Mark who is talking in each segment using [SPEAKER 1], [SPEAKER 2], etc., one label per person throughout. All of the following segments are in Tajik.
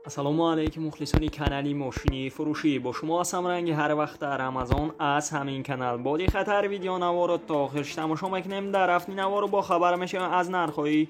[SPEAKER 1] Ассалому алайкум мухлисони канали мошини фурӯшӣ. Бо шумо ҳастам ранги ҳар вақт Рамазон аз ҳамин канал. Бо диққаттар видеонаворо то охирш тамошо мекунем. Дар рафти наворо бо хабар мешавем аз нархҳои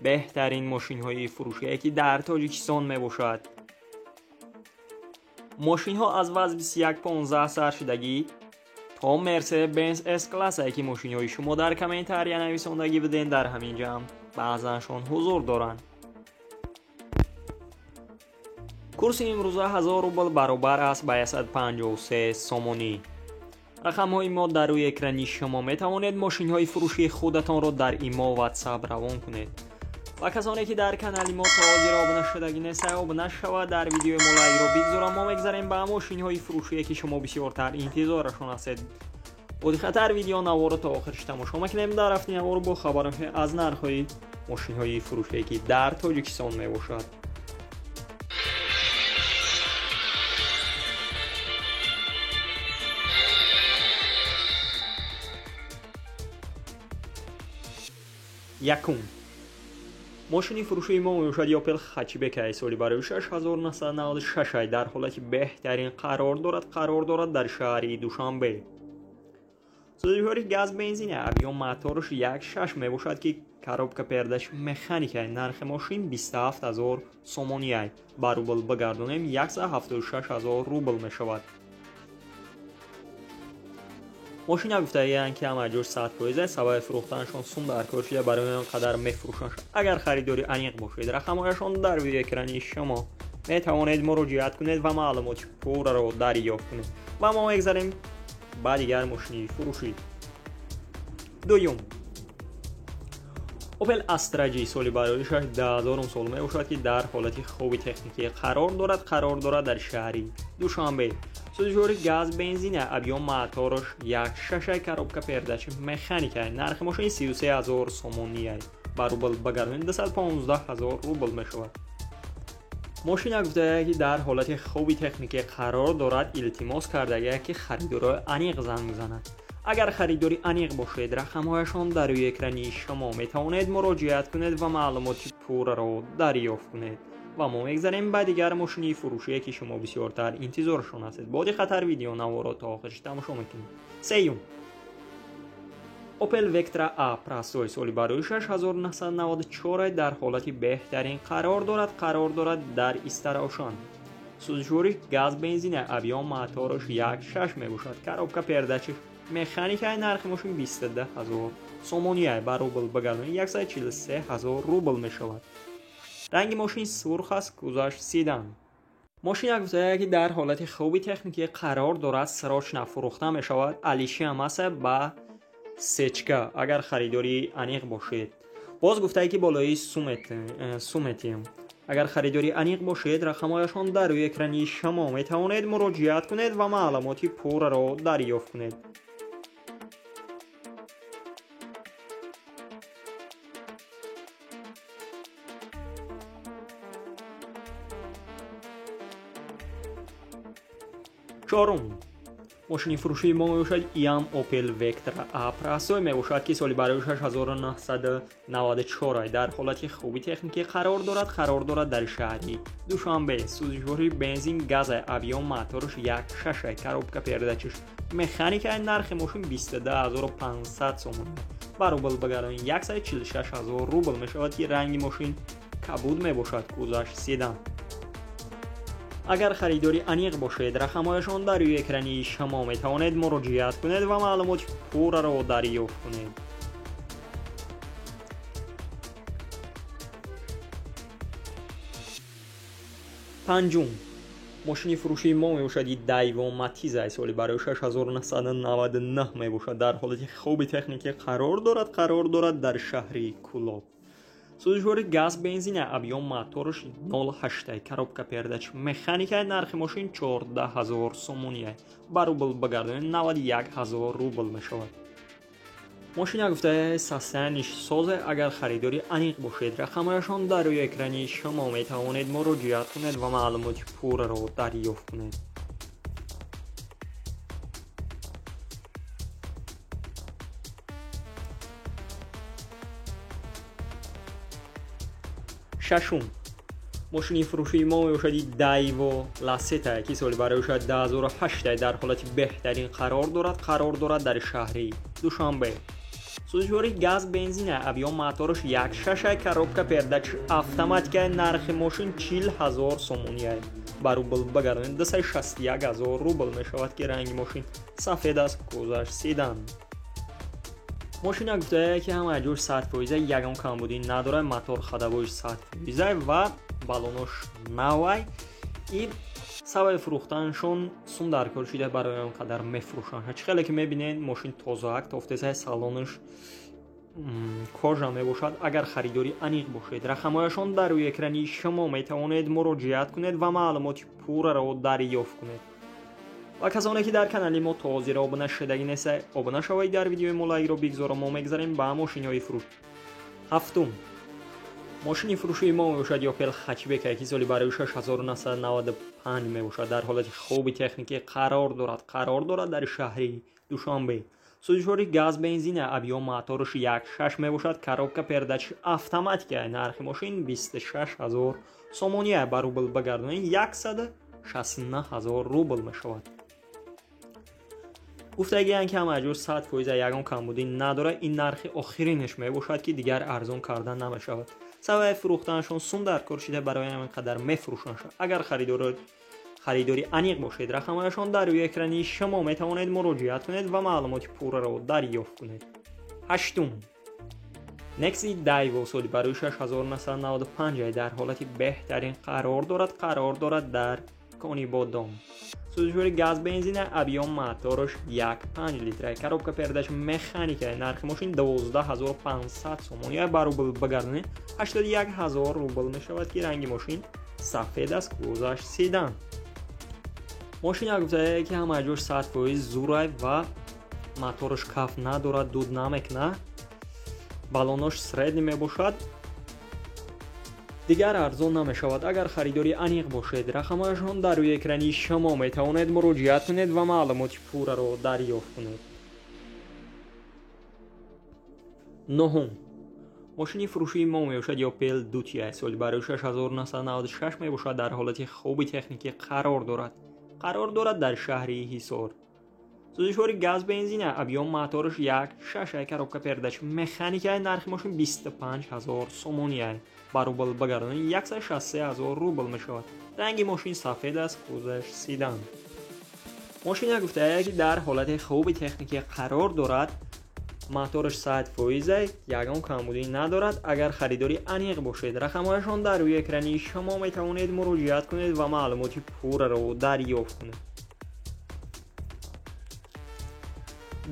[SPEAKER 1] беҳтарин мошинҳои фурӯшие ки дар Тоҷикистон мебошад. Мошинҳо аз ВАЗ 2115 сар шудагӣ то Mercedes-Benz S-классе ки мошинҳои шумо дар комментария нависондагӣ буден, дар ҳамин ҷамъ баъзаншон ҳузур доранд. Курси имрӯза 1000 рубл баробар аст ба 153 сомонӣ. Рақамҳои мо дар рӯи экрани шумо. Метавонед мошинҳои фурӯшии худатонро дар имо WhatsApp равон кунед. Ва касоне ки дар канали мо то ҳозир обуна шудагӣ нестанд, обуна шавад, дар видеои мо лайкро бигзоранд. Мо мегзарем ба мошинҳои фурӯшие ки шумо бисёртар интизорашон ҳастед. Бо диққаттар видео наворо то охирш тамошо мекунем. Дар рафти наворо бо хабар аз нархҳои мошинҳои фурӯшие ки дар Тоҷикистон мебошад. Якум. Мошини фурӯшии мо мебошад Opel Hatchback соли барои 6996 дар ҳолати беҳтарин қарор дорад дар шаҳри Душанбе. Сӯзишвори газ бензин объём моторш 1.6 мебошад ки коробка пердач механика. Нархи мошин 27000 сомонӣ. Ба рубл бигардонем 176000 рубл мешавад. Мошина гуфтагиянд ки ҳама ҷош 100% аст, сабаби фурӯхтанашон сум дар кор шуда, барои он қадар мефурӯшанд. Агар харидори аниқ бошед, рақамҳояшон дар рӯи экрани шумо. Метавонед муроҷиат кунед ва маълумоти пурраро дарёфт кунед. Ва мо мегзарем ба дигар мошини фурӯшӣ. Дуюм. Opel Astra G соли барои 2000 сол мебошад ки дар ҳолати хуби техникӣ қарор дорад дар шаҳри Душанбе. Сӯзишвори газ бензин объём моторш 1.6 коробка пердач механика. Нархи мошин 33000 сомонӣ. Ба рубл бигардонем 215000 рубл мешавад. Мошина гуфтая ки дар ҳолати хуби техникӣ қарор дорад, илтимос кардагия ки харидорҳои аниқ занг бизанад. Агар харидори аниқ бошед, рақамҳояшон дар рӯи экрани шумо. Метавонед муроҷиат кунед ва маълумоти пурраро дарёфт кунед. Ва мо мегзарем ба дигар мошини фурӯшие ки шумо бисёртар интизоршон ҳастед. Бо диққаттар видеонаворо то охирш тамошо мекунед. Сеюм. Opel Vectra A Простой соли барои 6994 дар ҳолати беҳтарин қарор дорад дар Истаравшан. Сӯзишвори газ бензин объём моторш 1.6 мебошад. Коробка пердачи механика. Нархи мошин 22000 сомонӣ. Ба рубл бигардонем 143000 рубл мешавад. Ранги мошин сурх аст, кузаш седан. Мошина гуфтая ки дар ҳолати хуби техникӣ қарор дорад, срочно фурӯхта мешавад. Алиши ҳам аст ба сечка, агар харидори аниқ бошед. Боз гуфтае ки болои суметим. Агар харидори аниқ бошед, рақамҳояшон дар рӯи экрани шумо. Метавонед муроҷиат кунед ва маълумоти пурраро дарёфт кунед. Чорум. Мошини фурӯшии мо мебошад иам Opel Vectra A Простой мебошад ки соли барои 6994 дар ҳолати хуби техникӣ қарор дорад дар шаҳри Душанбе. Сӯзишвори бензин газ объём моторш 1.6 коробка пердачиш механика. Нархи мошин 22500 сомонӣ. Ба рубл бигардонем 146000 рубл мешавад ки ранги мошин кабуд мебошад, кузаш седан. Агар харидори аниқ бошед, рақамҳояшон дар рӯи экрани шумо. Метавонед муроҷиат кунед ва маълумоти пурраро дарёфт кунед. Панҷум. Мошини фурӯшии мо мебошад Daewoo Matiz соли барои 6999 мебошад. Дар ҳолати хуби техникӣ қарор дорад дар шаҳри Кулоб. Сӯзишвори газ бензин объём моторш 0.8 коробка пердач механика. Нархи мошин 14000 сомонӣ. Ба рубл бигардонем 91000 рубл мешавад. Мошина гуфтая состояниш созе. Агар харидори аниқ бошед, рақамҳояшон дар рӯи экрани шумо. Метавонед муроҷиат кунед ва маълумоти пурраро дарёфт кунед. Шашум. Мошини фурӯшии мо мебошад Daewoo Lacetti, ки соли барои 2008 дар ҳолати беҳтарин қарор дорад дар шаҳри Душанбе. Сӯзишвории газ бензин, объём мотораш 1.6, коробка передач автоматика, нархи мошин 40 000 сомонӣ. Ба рубл багардонед 261 000 рубл мешавад, ки ранги мошин сафед аст, кузаш седан. Мошина гуфтае ки ҳама ҷош 100%, ягон камбудӣ надорад, мотор ходовойш 100% ва баллонош навай. И сабаби фурӯхтанашон сум дар кор шида, барои он қадар мефурӯшанд. Чӣ хеле ки мебинед, мошин тозаак тофтесай, салонаш кожа мебошад. Агар харидори аниқ бошед, рақамҳояшон дар рӯи экрани шумо метавонед муроҷиат кунед ва маълумоти пурраро дарёфт кунед. Ва касоне ки дар канали мо то ҳозир обуна шудагӣ нестед, обуна шавед, дар видеои мо лайкро бигзоред. Мо мегзарем ба мошинҳои фурӯш. Ҳафтум мошини фурӯшии мо мебошад Opel Hatchback, ки соли барои 6995 мебошад, дар ҳолати хуби техникӣ қарор дорад дар шаҳри Душанбе. Сӯзишвории газ бензин, объём мотораш 1.6 мебошад, коробка передач автоматика, нархи мошин 26 000 сомонӣ, ба рубл багардонед 169 000 рубл мешавад. Гуфтагианд ки ҳама ҷо 100% ягон камбудӣ надорад. Ин нархи охиринаш мебошад, ки дигар арзон карда намешавад. Сабаби фурӯхтанашон сум дар кор шида, барои ҳамин қадар мефурӯшанд. Агар харидори аниқ бошед, рақамҳояшон дар рӯи экрани шумо метавонед муроҷиат кунед ва маълумоти пурраро дарёфт кунед. Ҳаштум Nexi Daewoo соли барои 6995 дар ҳолати беҳтарин қарор дорад дар Конибодом. Сӯзишвории газ бензин, объём мотораш 1.5 литра, коробка передач механика, нархи мошин 12500 сомонӣ, ба рубл багардонед 81 000 рубл мешавад, ки ранги мошин сафед аст, кузаш седан. Мошина гуфтае ки ҳама ҷош 100% зурай ва мотораш каф надорад, дуд намекунад, баллонош средний мебошад, дигар арзон намешавад. Агар харидори аниқ бошед, рақамҳояшон дар рӯи экрани шумо метавонед муроҷиат кунед ва маълумоти пурраро дарёфт кунед. Нуҳум мошини фурӯшии мо мебошад Opel Duty, соли барои 6996 мебошад, дар ҳолати хуби техникӣ қарор дорад дар шаҳри Ҳисор. Сӯзишвории газ бензин, объём мотораш 1.6, коробка передач механика, нархи мошин 25 000 сомонӣ, ба рубл багардонед 163 000 рубл мешавад. Ранги мошин сафед аст, кузаш седан. Мошина гуфтае ки дар ҳолати хуби техникӣ қарор дорад, мотораш 100%, ягон камбудӣ надорад. Агар харидори аниқ бошед, рақамҳояшон дар рӯи экрани шумо метавонед муроҷиат кунед ва маълумоти пурраро дарёфт кунед.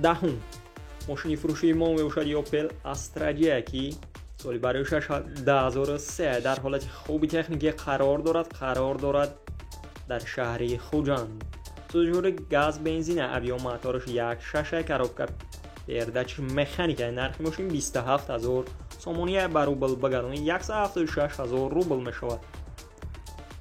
[SPEAKER 1] Даҳум мошини фурӯшии мо мебошад Opel Astra J, ки соли барои 2003 дар ҳолати хуби техникӣ қарор дорад дар шаҳри Хуҷанд. Сӯзишвории газ бензин, объём мотораш 1.6, коробка передач механика, нархи мошин 27 000 сомонӣ, ба рубл багардонед 176 000 рубл мешавад.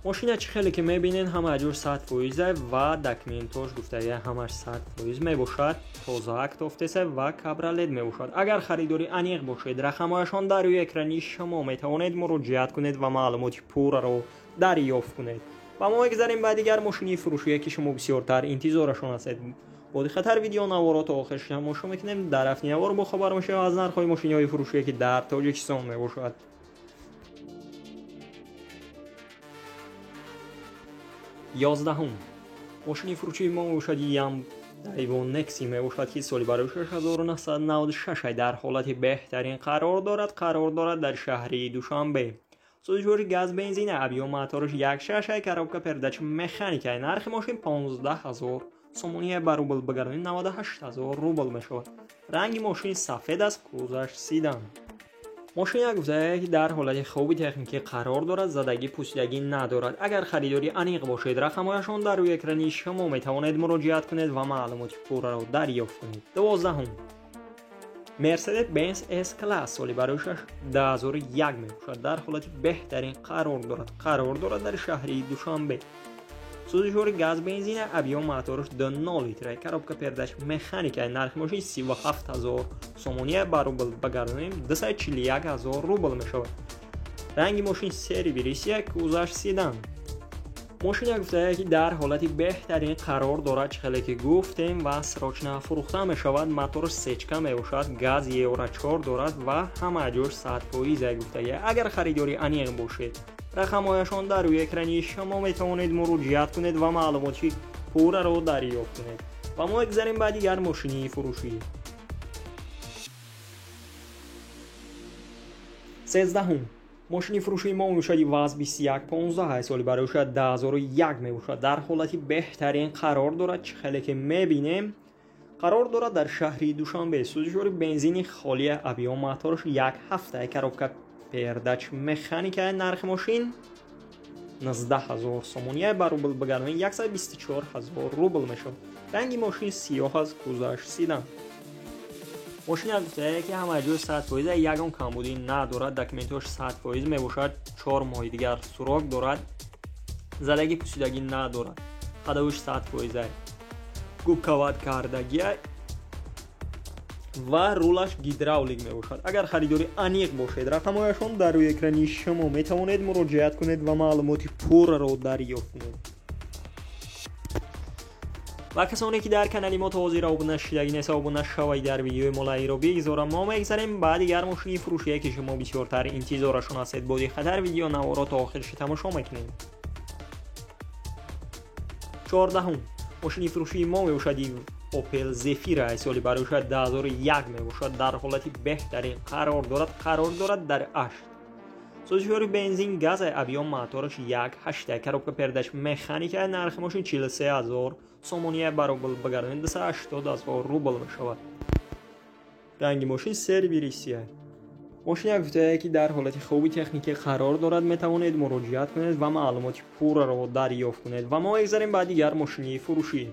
[SPEAKER 1] Мошина чӣ хеле ки мебинед, ҳама ҷош 100% ва документош гуфтагия ҳамаш 100% мебошад, тозаак тофтеса ва кабролет мебошад. Агар харидори аниқ бошед, рақамҳояшон дар рӯи экрани шумо метавонед муроҷиат кунед ва маълумоти пурраро дарёфт кунед. Ва мо мегзарем ба дигар мошини фурӯшие, ки шумо бисёртар интизорашон ҳастед. Бо диққаттар видео наворо то охир тамошо мекунем. Дар ҳафти навор бохабар мешавем аз нархҳои мошиниҳои фурӯшие, ки дар Тоҷикистон мебошад. Ёздаҳум мошини фурӯшии мо мебошад Daewoo Nexi мебошад, ки соли барои 6996 дар ҳолати беҳтарин қарор дорад дар шаҳри Душанбе. Сӯзишвории газ бензин, объём мотораш 1.6, коробка передач механика, нархи мошин 15 000 сомонӣ, ба рубл багардонед 98 000 рубл мешавад. Ранги мошин сафед аст, кузаш седан. Мошина гуфтае ки дар ҳолати хуби техникӣ қарор дорад, задагӣ пӯсидагӣ надорад. Агар харидори аниқ бошед, рақамҳояшон дар рӯи экрани шумо метавонед муроҷиат кунед ва маълумоти пурраро дарёфт кунед. Дувоздаҳум Mercedes-Benz S-Class соли барои 2001 мебошад, дар ҳолати беҳтарин қарор дорад дар шаҳри Душанбе. Сӯзишвории газ бензин, объём мотораш 2.0 литра, коробка передач механика, нархи мошин 37 000 сомонӣ, ба рубл багардонем 241 000 рубл мешавад. Ранги мошин серый бирис як, кузаш седан. Мошина гуфтае, ки дар ҳолати беҳтарин қарор дорад, чӣ хеле ки гуфтем, ва срочно фурӯхта мешавад. Моторш сечка мебошад, газ евро 4 дорад ва ҳама ҷош 100% гуфтагия. Агар харидори аниқ бошед, рақамҳояшон дар рӯи экрани шумо, метавонед муроҷиат кунед ва маълумоти пурраро дарёфт кунед. Ва мо мегзарем ба дигар мошини фурӯшӣ. 13-ҳум мошини фурӯшии мо мебошад ВАЗ 2115, соли барои 2001 мебошад. Дар ҳолати беҳтарин қарор дорад, чӣ хеле ки мебинем, қарор дорад дар шаҳри Душанбе. Сӯзишвори бензини холия, объём моторш 1,7, коробка передач механика. Нархи мошин 19 ҳазор сомония, ба рубл бигардонед 124 ҳазор рубл мешавад. Ранги мошин сиёҳ аст, кузаш седан. Мошина гуфтае, ки ҳама ҷой 100%, ягон камбудӣ надорад, документҳош 100% мебошад, 4 моҳи дигар срок дорад, задагӣ пусидагӣ надорад, ходовойш 100%, губкават кардагия ва рулаш гидравлик мебошад. Агар харидори аниқ бошед, рақамҳояшон дар рӯи экрани шумо, метавонед муроҷиат кунед ва маълумоти пурраро дарёфт кунед. Ва касоне ки дар канали мо то ҳозир обуна шудагӣ нест, обуна шавед, дар видеои мо лайкро бигзорам. Мо мегзарем ба дигар мошини фурӯшие, ки шумо бисёртар интизорашон ҳастед. Бо диққаттар видео наворо то охирши тамошо мекунем. 14-ҳум мошини фурӯшии мо мебошад Opel Zafira, соли барои 2001 мебошад. Дар ҳолати беҳтарин қарор дорад, қарор дорад дар Ашт. Сӯзишвори бензин газ, объём мотораш 1,8, коробка передач механика. Нархи мошин 43 ҳазор сомония, ба рубл бигардонед 280 ҳазор рубл мешавад. Ранги мошин серый бирисия. Мошина гуфтае, ки дар ҳолати хуби техникӣ қарор дорад, метавонед муроҷиат кунед ва маълумоти пурраро дарёфт кунед. Ва мо мегзарем ба дигар мошини фурӯшӣ.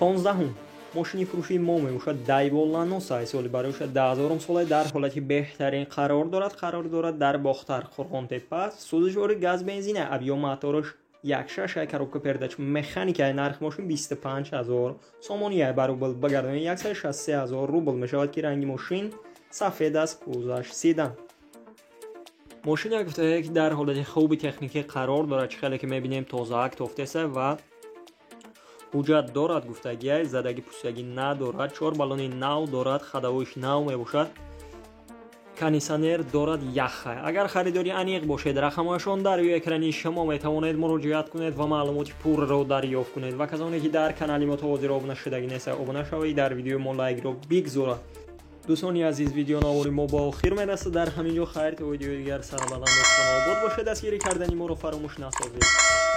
[SPEAKER 1] 15-ҳум мошини фурӯшии мо мебошад Дайво Ланоса, соли барои 2000 сола, дар ҳолати беҳтарин қарор дорад, қарор дорад дар Бохтар, Қурғонтеппа. Сӯзишвори газ бензина, объём мотораш 1,6, коробка передач механика. Нархи мошин 25 ҳазор сомония, ба рубл бигардонед 163 ҳазор рубл мешавад, ки ранги мошин сафед аст, кузаш седан. Мошина гуфтае, ки дар ҳолати хуби техникӣ қарор дорад, чӣ хеле ки мебинем, тозаак тофтеса ва ҳуҷҷат дорад гуфтагиай, задагӣ пусидагӣ надорад, чор баллони нав дорад, ходовойш нав мебошад, кондитсионер дорад, яха. Агар харидори аниқ бошед, рақамҳояшон дар рӯи экрани шумо, метавонед муроҷиат кунед ва маълумоти пурраро дарёфт кунед. Ва касоне ки дар канали мо то ҳозир обуна шудагӣ нест, обуна шавед, дар видеои мо лайкро бигзорад. Дӯстони азиз, видеонавори мо ба охир мерасад дар ҳамин ҷо. Хайр, то видеои дигар, сарбаланд, обод бошед, дастгирӣ кардани моро фаромӯш насозед.